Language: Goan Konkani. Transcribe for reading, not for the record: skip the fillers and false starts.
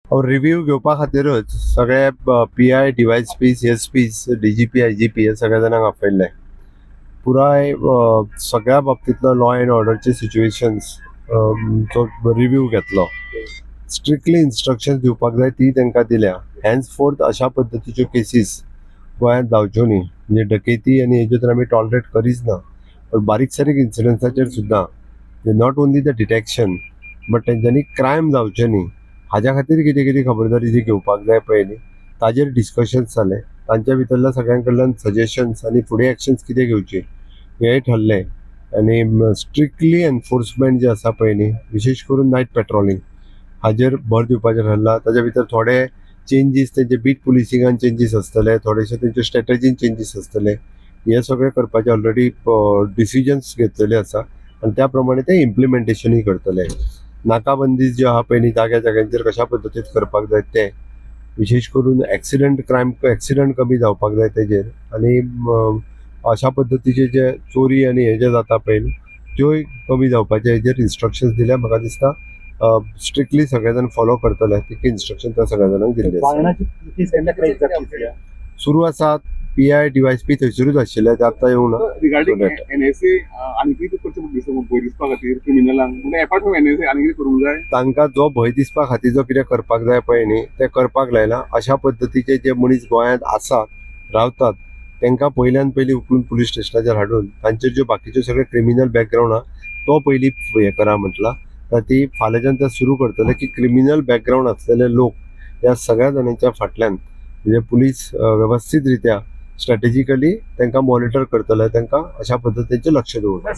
रिव्ह्यू घेवपा खातीरच सगळे PI, DYSPs, SPs, DGP, IGP हे सगळ्या जाणांक आपयल्ले. पुराय सगळ्या बाबतींतलो लॉ अँड ऑर्डरचे सिच्युएशन्स चो रिव्ह्यू घेतलो. स्ट्रिक्टली इन्स्ट्रक्शन्स दिवपाक जाय ती तांकां दिल्या. हेन्स फोर्थ अशा पद्दतीच्यो केसीस गोंयांत जावच्यो न्ही. म्हणजे डकेती आनी हेज्यो तर आमी टॉलरेट करीच ना, पण बारीक सारीक इन्सिडंट्साचेर सुद्दां not only the detection but तेंच्यांनी क्रायम जावचे न्ही हाज्या खातीर कितें कितें खबरदारी जी घेवपाक जाय पळय न्ही, ताजेर डिस्कशन्स जालें. तांच्या भितरल्या सगळ्यां कडल्यान सजेशन्स आनी फुडें एक्शन्स कितें घेवचे हेंय ठरलें. आनी स्ट्रिक्टली एनफोर्समेंट जें आसा पळय न्ही, विशेश करून नायट पेट्रोलिंग हाजेर भर दिवपाचें ठरलां. ताच्या भितर थोडे चेंजीस, तेंचे बीट पुलिसिंगान चेंजीस आसतले, थोडेशे तेंचे स्ट्रेटजीन चेंजीस आसतले. हे सगळें करपाचे ऑलरेडी डिसिजन्स घेतलेले आसा आनी त्या प्रमाणे ते इम्प्लिमेंटेशनूय करतले. नाकाबंदी ज्यो आहा पळय न्ही, जाग्या जाग्यांचेर कशा पद्दतीन करपाक जाय ते, विशेश करून एक्सिडंट, क्रायम, एक्सिडंट कमी जावपाक जाय तेजेर, आनी अशा पद्दतीचे जे चोरी आनी हे जे जाता पळय न्ही, त्योय कमी जावपाचे हेजेर इन्स्ट्रक्शन्स दिल्या. म्हाका दिसता स्ट्रिक्टली सगळे जाण फॉलो करतले तितके इन्स्ट्रक्शन त्या सगळ्या जाणांक दिल्ले आसा. बांगणाची केस केन्ना ट्रेस जातली? सुरू आसा. पीआय, डीवायएसपी थंयसरूच आशिल्ले, ते आतां येवना. रिगार्डिंग So that- NSA आनी कितें करचें पडटा दिसता भंय दिसपा खातीर क्रिमिनलांक? म्हणजे एपार्ट फ्रॉम एनएसए आनी कितें करूंक जाय? तांकां जो भंय दिसपा खातीर जो कितें करपाक जाय पळय न्ही, तें करपाक लायलां. अशा पद्दतीचे जे मनीस गोंयांत आसात, रावतात, तांकां पयल्यान पयलीं उखलून पुलीस स्टेशनाचेर हाडून तांचेर ज्यो बाकीच्यो सगळे क्रिमिनल बॅकग्रावंड आहा तो पयलीं हें करा म्हटलां. तर ती फाल्यांच्यान ते सुरू करतले की क्रिमिनल बॅकग्रावंड आसलेले लोक ह्या सगळ्या जाणांच्या फाटल्यान, म्हणजे पुलीस वेवस्थीत रित्या स्ट्रॅटेजिकली तांकां मॉनिटर करतले, तांकां अशा पद्दतीचें लक्ष दवरतले.